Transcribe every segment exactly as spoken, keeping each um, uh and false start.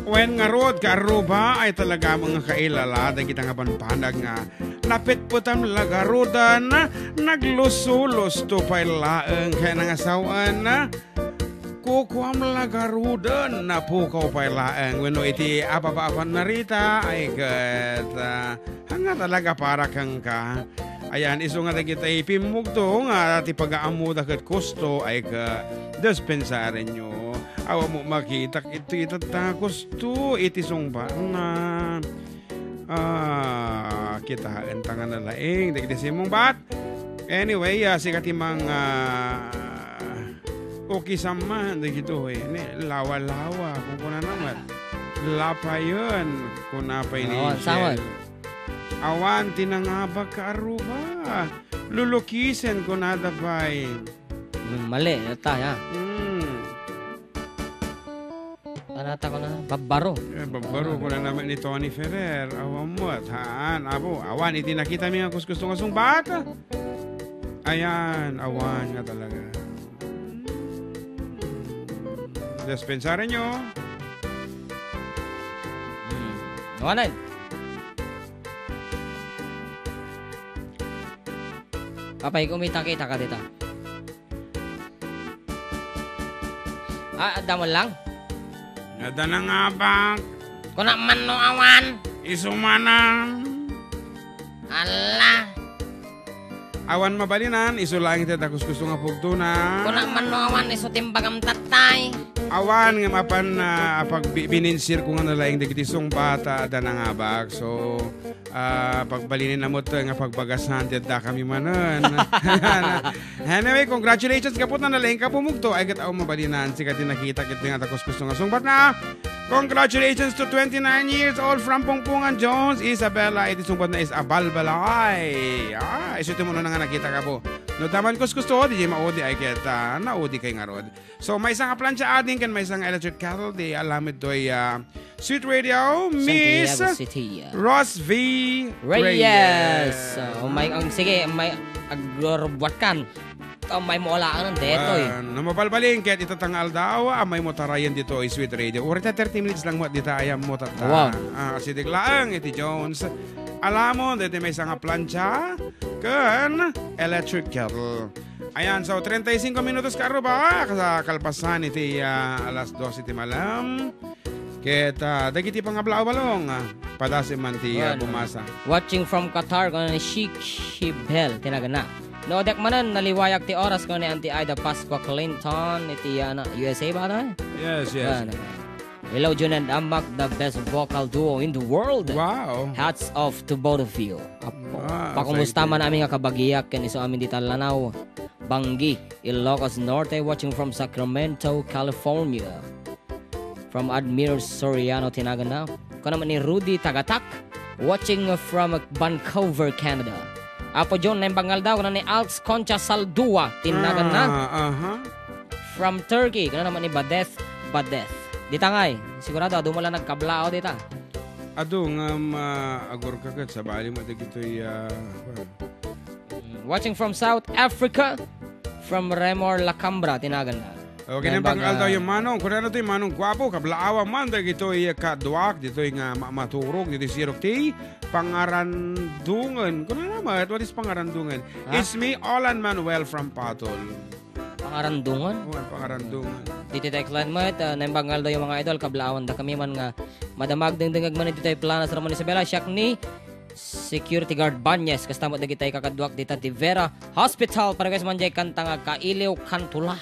Wen ngarud, kaarruba, ay talaga nga kailala dagita nga banbanag nga napetpetam la garuden, naglusulusto pay laeng ken nangasawen, kukuam la garuden, napukaw pay laeng. Wenno iti ababa a pannarita, ay ket, ah, ania talaga para kenka. Ayan, isu nga dagiti pimmugto nga ti pagaammoda ket kusto, ay ket dispensarenyo. Awan mo makitak iti tatta kusto iti sungbatna. Ah, kitaen ta nga nalaing dagiti simmungbat. Anyway, ah, sika ti mang, ah, ukisam man dagitoy, ne, lawa-lawa, kunkunana met. Lapayen, kuna pay ni Awan, Shell. Sawan. Awan ti nangabak kaarruba. Lulukisen kunada pay. Hmm, mali, ata, ya. Hmm. Anata ko na, babbaro. Eh, babbaro, ah, kuna naman ni Tony Ferrer. Awan mo, at haan, abo, awan, iti nakita mi nga kuskusto nga sungbat. Ayan, awan nga talaga. Dispensaren nyo. Hmm. Awanan. Apay, kumita-kita ka dita. Ah, adda man lang? Adda nangabak. Kuna man no awan. Isu manen. Ala. Awan mabalinan, isu laeng ti adda kuskusto nga pugtona. Kuna man no awan, isu ti imbagam tattay. Awan nga mapan, ah, pagbi-, bininsir ko nga nalaing dagiti sungbat, ah, adda nangabak. So, ah, pagbalinen na met nga pagbagasan ti adda kami manen. Anyway, congratulations, kaput na nalaing ka pumugto. Ay, ket awan mabalinan, sika ti nakita, ket nga takus-kusto nga sungbat na. Congratulations to twenty-nine years old from Pongpongan Jones, Isabela, iti sungbat na is abalbalay. Ah, isu ti mo na nga nakita ka po. No, taman kus-kusto, di maudi, ay, ket, ah, naudi kay ngarud. So, maysa nga plancha ading ken maysa nga electric kettle, di alamid toy, ah, Sweet Radio, Miss Santiago City, ah. Ros V Reyes. Reyes. Oh, may, ang, sige, may agrubuat kan. Oh, may mo alaan, detoy. Wan, no mabalbalin, ket ita nga aldaw, ah, may mo tarayan dito, Sweet Radio. Uri ta thirty minutes lang mo, dita ayam mo, tata. Wow. Ah, sidik laeng, iti Jones. Alamon, dito may isang plancha, ken electric kettle. Ayan, so, treinta y cinco minutos karuba, sa kalpasan iti, ah, alas dos iti malam. Ket, ah, dagiti pangablaaw balong, ah, padasem man ti, ah, Wan. Bumasa. Watching from Qatar, kuno ni Sheikh Shibel, tinagana. No, dek manen, naliwayak ti oras, kuno ni Auntie Ida Pascua Clinton, iti, ah, na, U S A ba, no? Yes, yes. Wan. Hello, Jun and Amak, the best vocal duo in the world. Wow. Hats off to both of you. Apo. Ah, pakumusta man amin nga kabagiak, ken isu amin di Talanaw. Banggi, Ilocos Norte, watching from Sacramento, California. From Admir Soriano, tinagan na. Kuna man ni Rudy Tagatak, watching from Vancouver, Canada. Apo John, naimbag nga aldaw, kuna ni Alx Concha Saldua, tinagan na. Ah, aha. From Turkey, kuna naman ni Badeth, Badeth. Dita ngay, sigurado, adu mo lang nagkablao dita. Adu nga ma-, agor ka ket sabali mo dagitoy, ah, Mm, watching from South Africa, from Remor Lacambra, tinagan na. Okay, nang pag-aldaw yung manong. Kung ano to yung manong gwapo, kablaawa man, dagito iya kaduak, dito yung, ah, ma-, maturog, dito sirok ti Pangarandungan. Kung ano naman, what is Pangarandungan? Ha? It's me, Olan Manuel from Patol. Pangarandungan? Oh, Pangarandungan. Dito tayo clan mo, uh, nang pag-aldaw yung mga idol, kablaawan da kami man nga madamag dingdingag man dito tayo planas Ramon Isabela, siak ni Security Guard Banyes, kasta met dagiti kakaduak dita ti Vera Hospital, paragayes man jay kanta nga Kailiw Kantula.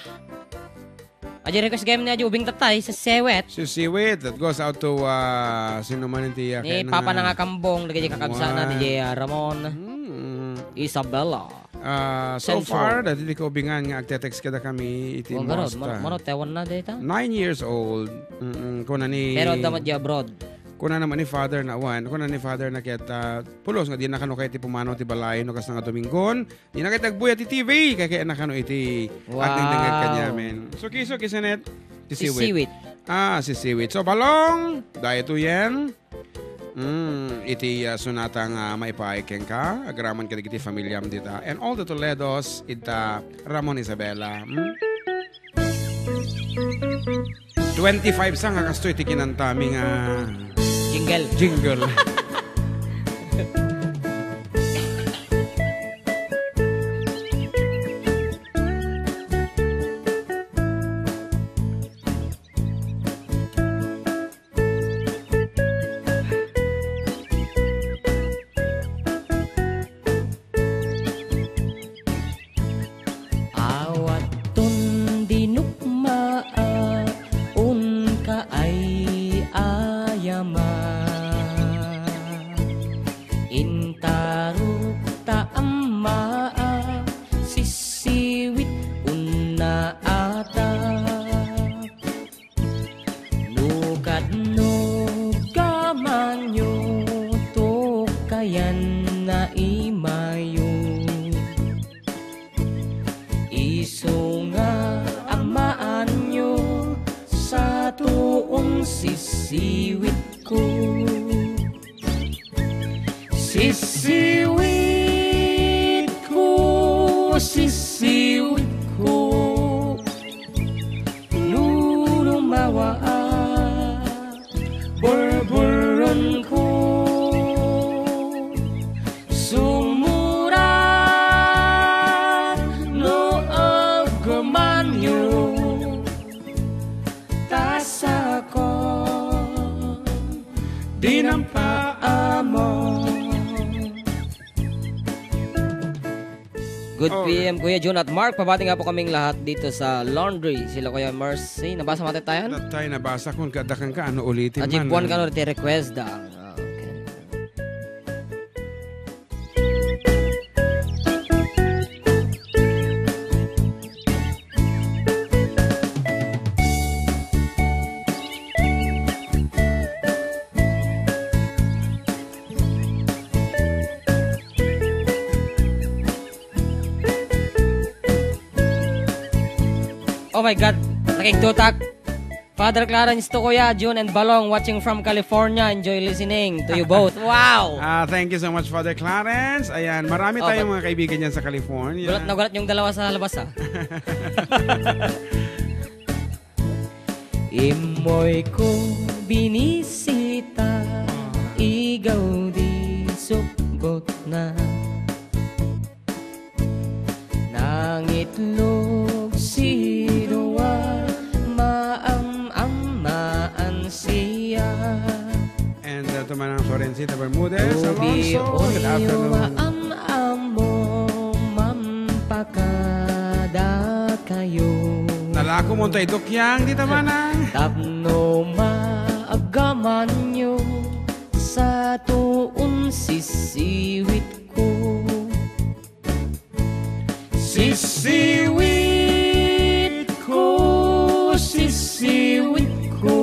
Aja request game ni Aja Ubing Tatay, sa Sewet. Si Siwit, that goes out to, ah, sino man ti, ah, Ni kaya Papa nga na nga Kambong, dagiti kakabsat na, Wow. D J, ah, Ramon, Mm. Isabella. Ah, so Central. Far, dati di kaubingan nga agte-text kada kami iti Wa, garod, Mosta. Mar-, maro, tewan na data? Nine years old. Mm-mm, kuna ni Pero damat di abroad. Kuna naman ni Father na, wan, kuna ni Father na kaya, ah, pulos nga di na kano kaya ti pumanaw ti balay no kas nga Domingon. Di na kaya tagbuya ti T V, kaya kaya na kano iti Wow. agdengdengag kanya, men. So, kiso, kisanet, ti Ti Siwit. Siwit. Ah, si Siwit. So, Balong, dahil ito yan. Mm, iti, ah, sunata nga maipaay kenka, agraman kadagiti familiam dita. And all the Toledos, ita Ramon Isabela. Mm? Twenty-five sa nga kastoy ti kinantami nga Jingle. jingle. Awaton di nukmaak, unka ay ayama. Intarok ta ammaak, sisiwit unna atak. No kadno gamanyo, tukayan na imayo. Isu nga ammaanyo, satuon sisiwitko. Sisiwitko, sisiwitko, no lumawaak, burburonko. Sumurak no aggamanyo, ta sakon, dinampa amok. Good Alright. P M, Kuya Jun at Mark. Pabati nga po kaming lahat dito sa laundry. Sila Kuya Mercy. Nabasa mo tayo? Natay, nabasa ko. Kadakan ka, ano ulitin man, Ajibwan ah? Ka no, ti request da. Ah, okay. Oh my God, nakigdutak. Father Clarence to, Kuya Jun and Balong, watching from California. Enjoy listening to you both. Wow! Ah, thank you so much, Father Clarence. Ayan, marami Oh, tayong but mga kaibigan dyan sa California. Gulat na gulat yung dalawa sa labas, ah. Immoy ko binisita, igaw di sukbot na. Nangitlog si Dua, maam-ammaan siya. And, uh, to Manang Florencita Bermudez Alonso, good afternoon. Maam-amo mampakada kayo. Nalako mo tayo, Dukyang, di ta manang. Tapno maagaman nyo sa tuon sisiwit ko. Sisiwit ko, sisiwit ko.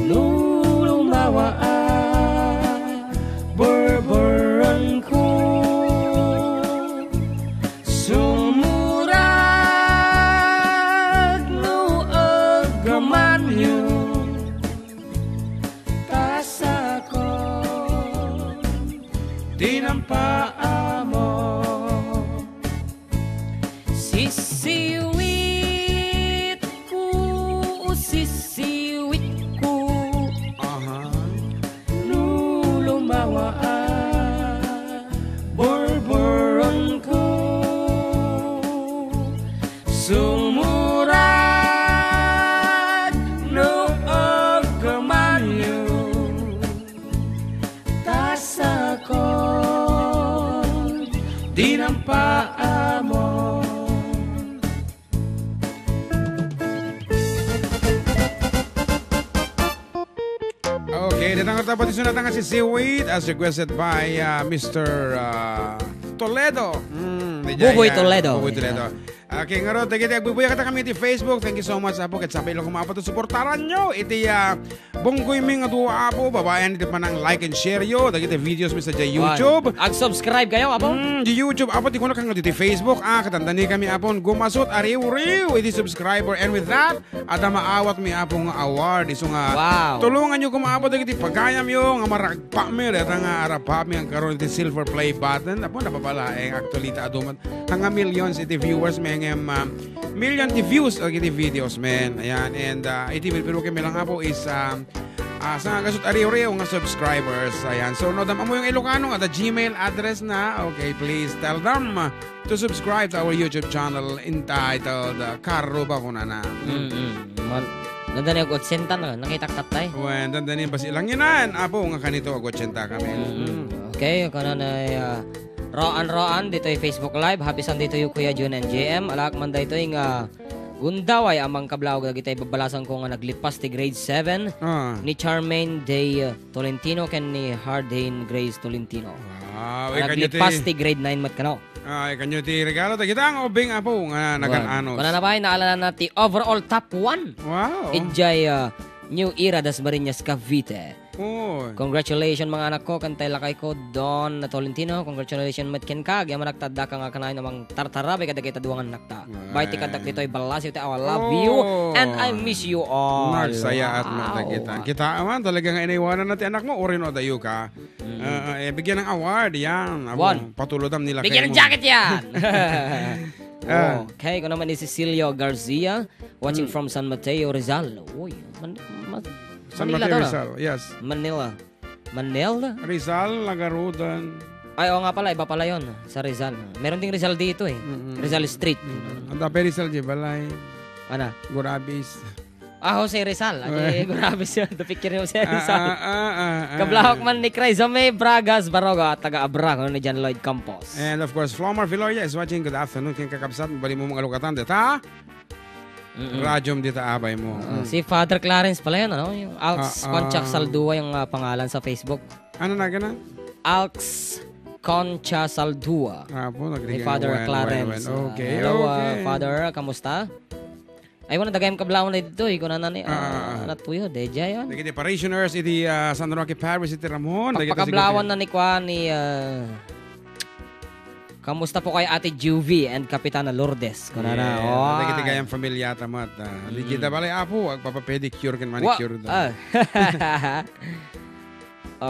No lumawa a burburan ko. Sumurag no agamanyo. Kasakon, dinampa amo. Sisiwit ko, sisiwit ko. Aha. No lumawa a burburon ko. Sumurag no agkamanyo, ta sakon, dinampa amo. Okay, datang ta pati sunatan nga Sisiwit as requested by, uh, Mister, uh, Toledo. Mm, Buboy Toledo. Buboy Toledo. Okay, ngarud, dagiti agbubuya kadakami iti Facebook. Thank you so much, Apo. Ket sapay la koma, Apo, ti suportaranyo iti, ah, bunggoymi nga duo, Apo. Babaen iti panang like and share yo dagiti videos mi sa diay YouTube. Ag-subscribe kayo, Apo. Mm, di YouTube, Apo, ti kunak nga diti Facebook. Ah, kadandanikami, Apo, gumasut a riwriw iti subscriber. And with that, adda maawatmi, Apo, nga award. Isu nga, wow, tulonganyo koma, Apo, dagiti pagayamyo nga maragpami dayta nga arapami nga karon iti silver play button. Apo, napapalaeng actually ta adu met nga millions iti viewers mi Ngem, ah, million ti views dagiti videos, men. Ayan, and, ah, iti bilbilukmi lang, Apo, is, ah, ah, saan nga gasut a riwriw nga subscribers. Ayan. So, no, dam-, ammoyo nga Ilocano, adda Gmail address na. Okay, please tell them to subscribe to our YouTube channel entitled, ah, Karuba Kunana. Mm-mm. Man, dandani ag-otsenta, no? Nakitak tattay? Wen, dandani basi lang yanan, Apo, nga kanito ag-otsenta kami. Mm-mm. Mm. Okay, kunana, ah, Roan, Roan, ditoy Facebook Live. Happy Sunday to you, Kuya Jun and J M. Alaak man daytoy nga gundaway a mangkablaog dagiti babbalasangko nga naglipas ti grade seven Ah. ni Charmaine Day Tolentino ken ni Hardane Grace Tolentino. Wow, eh, kanyo ti Naglipas ti grade nine met kano. Ah, eh, kanyo ti regalo dagita nga ubing, Apo, nga nagan-anos. Kunana pay, naalana ti overall top one. Wow. Idiay, ah, New Era, Dasmariñas, Cavite. Oy. Congratulations, mga anakko, ken tay lakayko, Don Tolentino. Congratulations met kenka. Agyamanak ta addaka nga kanayon a mangtartarabay kadagiti duangannak ta. Ay. Bay ti kaddak ditoy ballasiw ti awa. Love you Oh. and I miss you all. Nagsayaat met Wow. dagita. Kita man, talaga nga inaywananna ti anakmo, uray no adayo ka. Mm. Ah, ah, eh, bigyan ng award, yan. Abo, One. patulodam ni lakay Bigyan ng mo. jacket yan! Ah. Okay, kuna man ni Cecilio Garcia, watching Mm. from San Mateo, Rizal. Uy, man-, ma-, San Manila Mateo, to, no? Rizal, yes. Manila. Manila? Rizal, Lagarudan. Ay, oo nga pala, iba pala yon sa Rizal. Meron ding Rizal dito eh. Mm-mm. Rizal Street. Mm-mm. Ang tapay Rizal, di balay. Ana? Gurabis. Ah, Jose Rizal. Adi, Ay. grabe siya. The picture ni Jose Ah, Rizal. ah, ah, ah, ah. Kablahok man ni Crazy May Bragas Baroga at taga Abra, kuno ni John Lloyd Campos. And of course, Flomar Viloria is watching. Good afternoon, king kakabsat. Bali mo mga lukatan, dita? Mm-mm. Radiom dita abay mo. Ah, Mm. si Father Clarence pala yun, ano? Yung Alx Ah, ah. Concha Saldua yung, ah, pangalan sa Facebook. Ano na gana? Alx Concha Saldua. Ah, po, Ni nagrigan Father wen, Clarence. wen, wen. Okay, Ah, hello, ah, okay. Father, kamusta? Ay, wala, dagayam kablawan na dito, eh. Kunana ni, Ah, ah, ah, ah. natpuyo, deja yan. Dagiti parishioners iti, ah, San Roque Parish iti Ramon. Dagiti Pagpakablawan siguro. na ni Kwan, ni, ah, kamusta po kay Ate Juvie and Kapitana Lourdes? Kunana, Yeah, oh, dagiti ay. gayam familia ta met, ah. Di Mm. kita balay, Apo, agpapapedicure ken Wa-, manicure da. ah.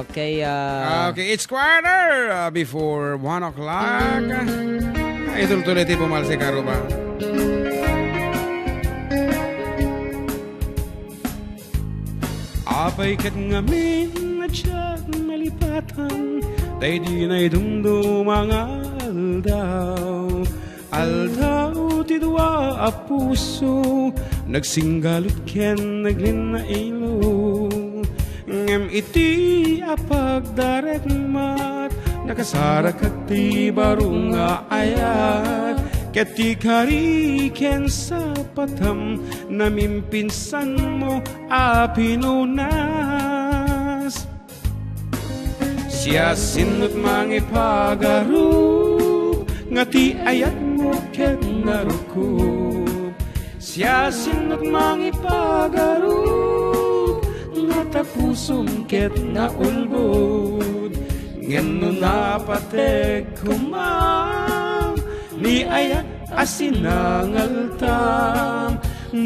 Okay, ah. Ah, okay, it's quarter, ah, before one o'clock. Ay, itultuloy ti pumalsi, Karuba. Apay ket ngamin a diak malipatan daydi naidumduma nga aldaw. Aldaw ti dua a puso, nagsinggalut ken naglinnailo. Ngem iti a pagdarek met, nakasarakak ti baro nga ayat, ket ti kari ken sapatem, namimpinsanmo a pinunas. Siasino ti mangipagarup nga ti ayatmo ket narukop? Siasino ti mangipagarup nga ta pusom ket naulbod? Ngem no napateg koma, ni ayat a sinangaltam,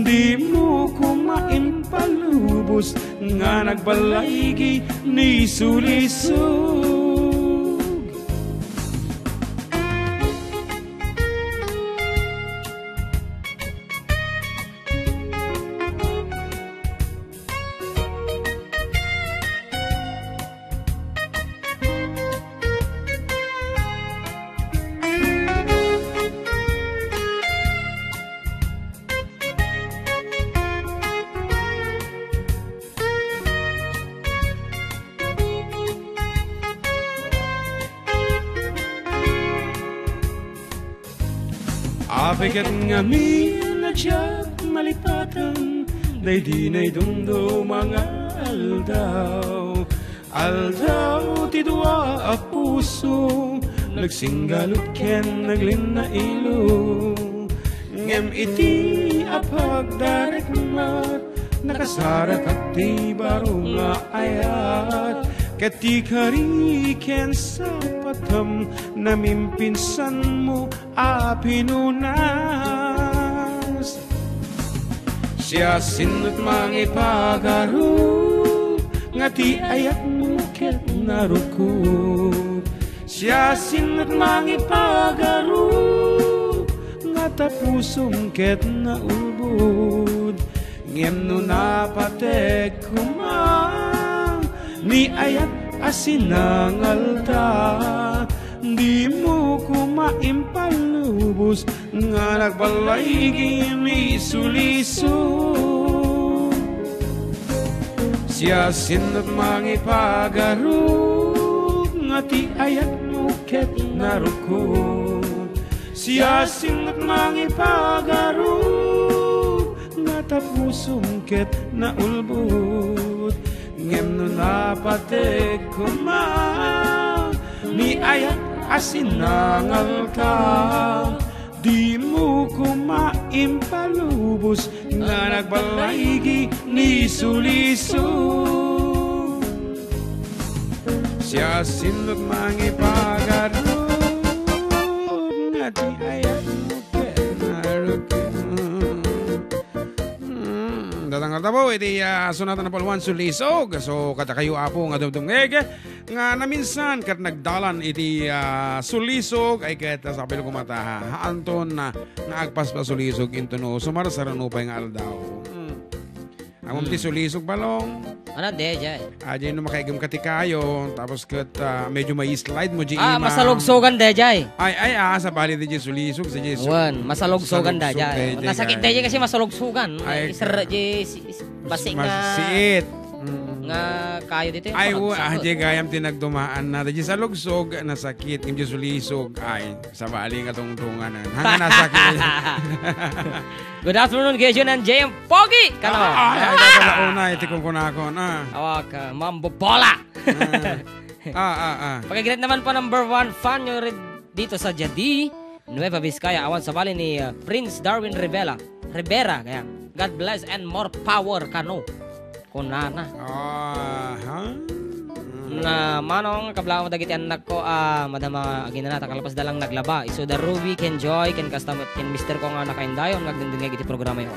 dimo koma impalubos nga nagballaigi ni sulisog. Apay ket ngamin a diak malipatan daydi naidumduma nga aldaw. Aldaw ti dua a puso, nagsinggalut ken naglinnailo. Ngem iti a pagdarek met, nakasarakak ti baro nga ayat, ket ti kari ken sapatem, namimpinsanmo a pinunas. Siasino't mangipagarup nga ti ayatmo ket narukop? Siasino't mangipagarup Tapusom ket naulbod, ngem no napatek koma, ni ayat a sinangalta, dimo koma impalubos nga nagbalaygi ni sulisog. Siasino ti mangipagarop nga ti ayatmo ket narukod. Siasino ti mangipagarop nga tapusom ket naulbod. Ngem no napatek koma, ni ayat a sinangalta, dimo koma impalubos nga nagbalaygi ni sulisog. Siasino ti mangipagarop nga ti ayatmo ket narukod. Hmm, datang tapo iti, ah, sonata napalwan, Sulisog. So, kadakayo, Apo, nga dumdumngeg, nga naminsan ket nagdalan iti, ah, Sulisog, ay ket, ah, sabi ko mata, ha, haanton na nga agpaspas Sulisog into no sumarsarano pay nga aldaw. Hmm. Amom ti Hmm. Sulisog, Balong. Ano, daydiay? Ah, di no makaigem ka ti kayo, tapos ket, ah, medyo may slide mo, di Ah, ima. Masalugsogan, daydiay. Ay, ay, ah, sabali di Sulisog, sa Jesu. Wan, masalugsogan, Masalugsogan, daydiay. Daydiay, Nasakit, kaya. Daydiay, kasi masalugsogan. Ay, Isra-, ka- di, si-, is-, basing Mas-, nga siit. Mm. Nga kayo dito yung Ay, wa, ah, pagsagot. Di gayam tinagdumaan na. Di Salugsog, nasakit. Yung Sulisog, ay, sabali nga tungtungan. Hanga nasakit. Good afternoon, Kejo and J M Pogi! Kano? Ah, ay, ay, ay, ay, una, iti kunkunakon, ah. Awak, ah, Mambo Bola! Ah. Ah, ah, ah. Pakigreet naman po, number one fan nyo rin dito sa Jadi, Nueva Vizcaya. Awan sabali ni, ah, Prince Darwin Rivera. Rivera, kaya, God bless and more power kano. Kunana. Ah, ha? Na manong kablawan dagiti annakko a madama aginana ta kalpasda lang naglaba. Isu da Ruby, ken Joy, ken kasta met ken misterko nga nakaindayon nga agdengdengngeg iti programayo.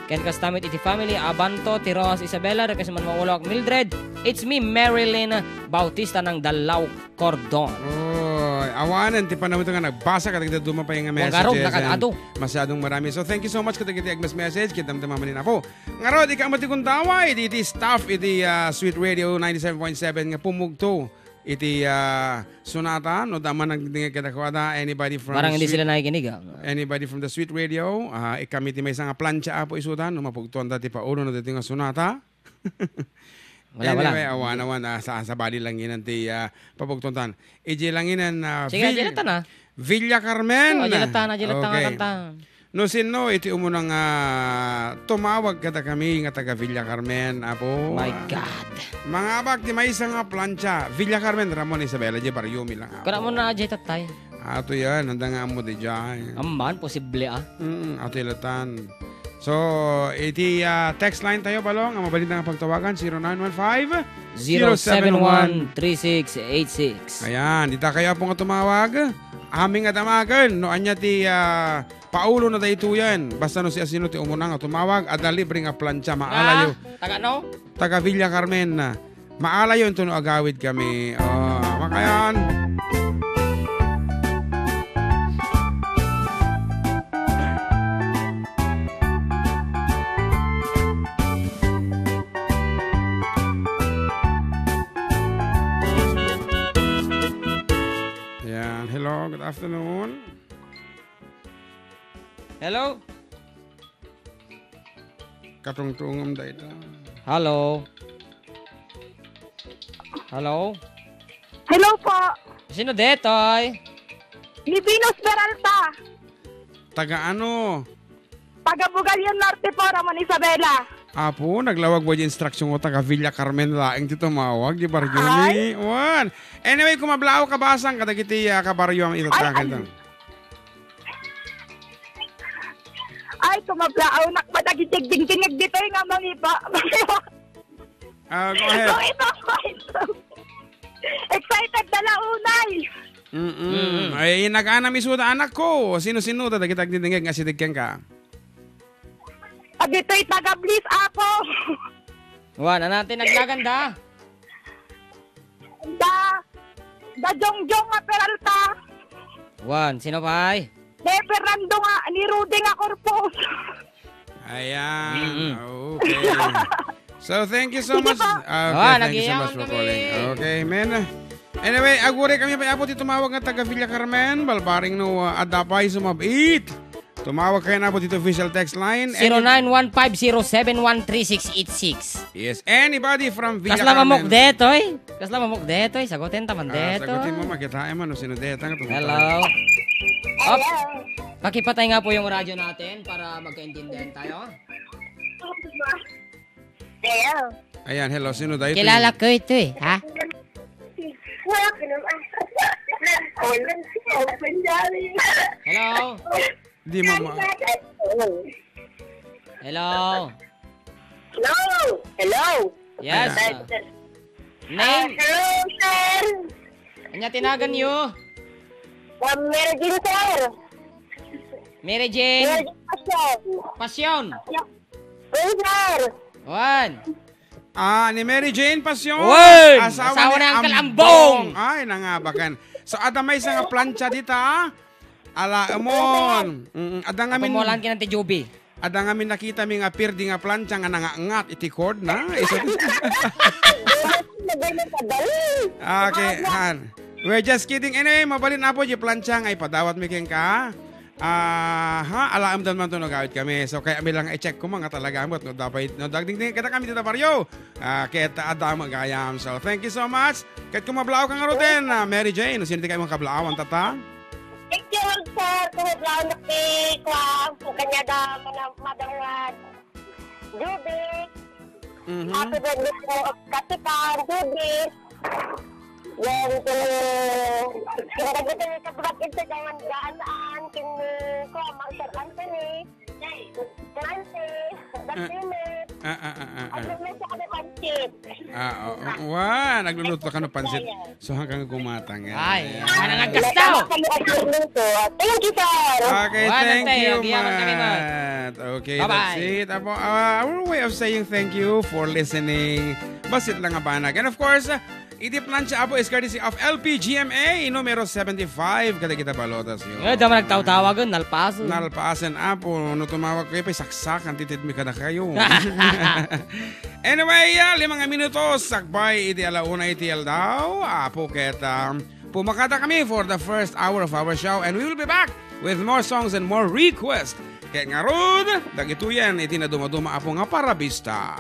Ken kasta met iti family, Abanto, Tiroas, Isabela, request man maulawak Mildred. It's me, Marilyn Bautista ng Dalaw Cordon. Oy, awanen ti panawit nga nagbasa kadagiti duma pay nga Wa garud, messages. Nakagado. Masyadong marami. So, thank you so much kadagiti agmes message. Kita mo ti mamanin apo. Ngarud, ikaw mo ti kundaway, iti, iti staff, iti, ah, Sweet Radio ninety-seven point seven nga pumugto. Iti, ah, sonata, no, dama nagdingig kadakuada, anybody from Parang hindi Sweet sila nakikinig, ah. Anybody from the Sweet Radio, ah, ikami ti maysa nga plancha, apo, isudan, no, mapugtuan ta ti paulo, no, dito nga sonata. Wala, wala. Anyway, awan, awan, ah, sa, sabali lang yun, ti, ah, papugtuan tan. Iji lang yun, ah, Sige, Vil-, ajay na tan, ah. Villa Carmen. Oh, ajay na tan, ajay na tan, Okay. tan, tan. No, sino iti umuna nga tumawag kadakami nga taga Villa Carmen, apo? My God. Mangabak ti maysa nga plancha. Villa Carmen, Ramon, Isabela, di baryo mi lang, apo. Kada mo na, ajay tatay. Ato yan, handa nga amo di jay. Amman, posible, ah. Mm, ato ilatan. So, iti, ah, text line tayo, Balong, ang mabalin nga pagtawagan, zero nine one five, Zero seven one, three six eight six. Ayan, dita kayo, apo, nga tumawag. Aming nga damagan, no, anya ti, ah, paulo na daytoyen. Basta no siasino ti umuna nga tumawag, adda libre nga plancha, maalayo. Ah, taga no? Taga Villa Carmen. Maalayo inton no agawid kami. Oh, makayan. Ayan. Hello, good afternoon. Hello? Katungtungom da ita. Hello? Hello? Hello po. Sino detoy? Ni Venus Peralta. Taga ano? Taga Bugallon Norte po, Ramon Isabela. Apo, naglawag mo di instruction ko, taga Villa Carmen laeng ti tumawag, di baryo Ay. Ni Juan. Anyway, kumablao kabasang, kadagiti, ah, kabaryo ang Ay, itatangkan ay. Dang. Ay, kumablao, nak, madagiti dingdingig ditoy nga mangiba. Ah, go ahead. Go, ito, ito. Excited na launay. Mm-mm. Mm. Ay, nag-anam isuda, anak ko. Sino-sino ta dagiti agdingdingeg nga asideg kenka? Dagitoy taga Bliss, apo. Wan, ano ti naglagan da? Da, da Jongjong nga Peralta. Wan, sino pay? Ni Fernando nga, ni Rudy nga Corpus. Ayan. Mm-mm. Okay. So, thank you so Sige much. po. Ah, okay, Ah, thank you so much for calling. Okay, men. Anyway, aguray kami pay, Apo, ti tumawag nga taga Villa Carmen, balbaring no, ah, adda pay sumab-it. Tumawag kayo na po dito official text line. And zero nine one five zero seven one three six eight six. Yes, anybody from Villa Kasla Carmen? Mamok detoy? Kasla mamok detoy? Sagutin ta man Ah, detoy. Sagutin mo, makita mo, no, sino deta nga tumutawag. Hello? Ops. Hello. Pakipatay nga po yung radyo natin para magkaintindihan tayo. Hello. Ayan, hello. Sino tayo? Kilala ko ito eh, ha? Wala ka naman. Open, open, darling. Hello? Di mo ma- Hello? Hello. Hello. Yes. Ayan. Ah, Name? Hello, sir. Anya tinagan niyo? Um, Mary Jane, sir. Mary Jane? Mary Jane Passion. Passion. Yes, sir. Juan. Ah, ni Mary Jane Passion. Juan. Asawa Asawa ni Uncle Ambong. Ambong. Ay, nangabakan. So, adda maysa nga plancha dita, ah. Ala, amon. Mm, adda ngamin Pamulan kinang ti Juby. Adda ngamin nakita mi nga pirdi nga plancha nga nangangat iti cord na. Isu- Okay, han. We're just kidding. Anyway, mabalin, Apo, di plancha nga ipadawat mi kenka. Ah, ha, alaem dan man to no gawid kami. So, kaya mi lang i-check ko mga talaga mo, no, dapat, no, dagding din kita kami dito baryo. Ah, kaya ta-, adda mo gayam. So, thank you so much. Ket kung mablaw ka nga ruten, ah, Mary Jane, no, sino ti kayo mga kablaawan, tata? Thank you, Lord, sir. Kung mablaw na kay Kwa, kung kanya da, mana-, madangad. Judy. Mhm. Happy birthday po, Kapitan Judy. Yan, kung, kung dagito yung kabuhat ito, jangan gaan-aan, kung, kung, Mark Sir Anthony, Nancy, Dagdimit. Ah, ah, ah, ah, ah. Ano mo sa ano, pansit? Ah, oo. Wa, nagluluto ka ng pansit. Ayan. So, hanggang gumatang, eh. Ay, ayan. Mananagkas daw! Thank you, sir. Okay, Wala, thank te. you, Agiyaman kami, Mat. Mat. Okay, Bye-bye. that's it. Apo, uh, our way of saying thank you for listening. Basit lang abanag. And of course, uh, iti plancha, Apo, is courtesy of L P G M A, numero seventy-five. Kada kita balotas yun. Eh, dama nagtawtawagan, nalpasan. Nalpasan, Apo. No tumawag kayo, pa saksakan, titid mi kada kayo. Anyway, ah, lima nga minutos, sakbay iti alauna iti aldaw. Apo, ket, um, pumakata kami for the first hour of our show, and we will be back with more songs and more requests. Ket ngarud, dagitoyen iti nadumaduma, Apo, nga parabista.